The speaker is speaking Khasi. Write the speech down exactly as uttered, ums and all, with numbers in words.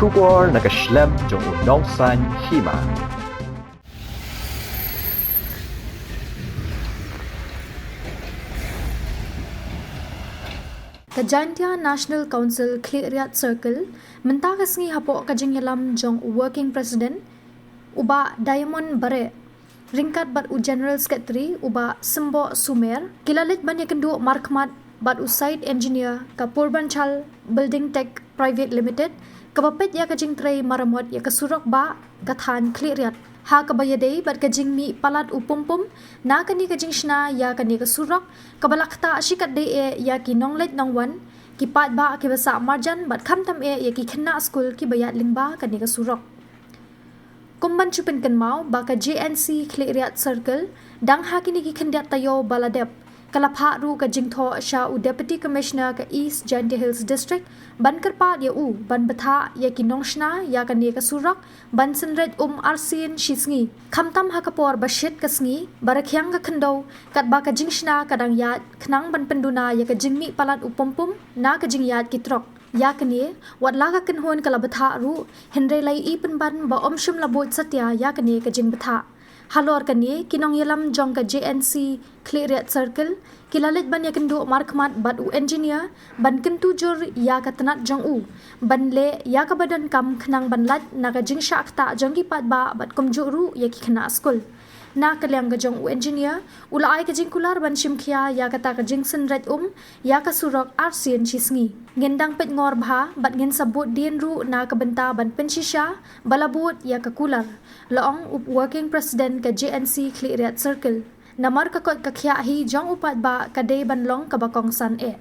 Khubor na ka shlem jong u nongsan hima. Ka Jaintia National Council Khliehriat Circle mynta ka sngi hapoh ka jingïalam jong u Working President u Bah Diamond Bareh, ryngkat bad u General Secretary u Bah Symboh Sumer, ki la leit ban ïakynduh markhmat bad u Site Engineer ka Purbanchal Building Tech Private Limited, kaba peit ïa ka jingtrei maramot ïa ka surok bah ka thaiñ Khliehriat, ha kaba ïadei bad ka jingmih palat u pumpum na kane ka jingshna ïa kane ka surok, kaba la ktah shikatdei eh ïa ki nongleit nongwan, ki paidbah kiba sah marjan bad khamtam eh ïa ki khynnah skul kiba ïaid lyngba kane ka surok. Kum ban shu pynkynmaw ba ka J N C Khliehriat Circle dang ha kine ki khyndiat taïew ba la dep, ka la phah ruh ka jingthoh sha u Deputy Commissioner ka East Jaintia Hills District ban kyrpad ïa u ban bthah ïa ki nongshna ïa kane ka surok ban synreit um arsien shi sngi, khamtam ha ka por ba shit ka sngi, ba rkhiang ka khyndew, katba ka jingshna ka dang ïaid, khnang ban pynduna ïa ka jingmih palat u pumpum na ka jingïaid ki trok. Ïa kane, wat la ka kynhun ka la bthah ruh, hynrei la ïohi pynban ba ym shym la buit satia ïa kane ka jingbthah. Halor kane, ki nongïalam jong ka J N C Khliehriat Circle ki la leit ban ïakynduh markhmat bad u engineer ban kyntu jur ïa ka tnat jong u ban leh ïa kaba donkam khnang ban lait na ka jingshah ktah jong ki paidbah bad kumjuh ruh ïa ki khynnah skul. Na ka liang ka jong u engineer, u la ai ka jingkular ban shim khia ïa kata ka jingsynreit um ïa ka surok arsien shi sngi. Ngin dang peit ngor bha bad ngin sa bud dien ruh na ka bynta ban pynshisha ba la bud ïa ka kular, la ong u Working President ka J N C Khliehriat Circle. Namar ka koit ka khiah hi jong u paidbah ka dei ban long kaba kongsan eh.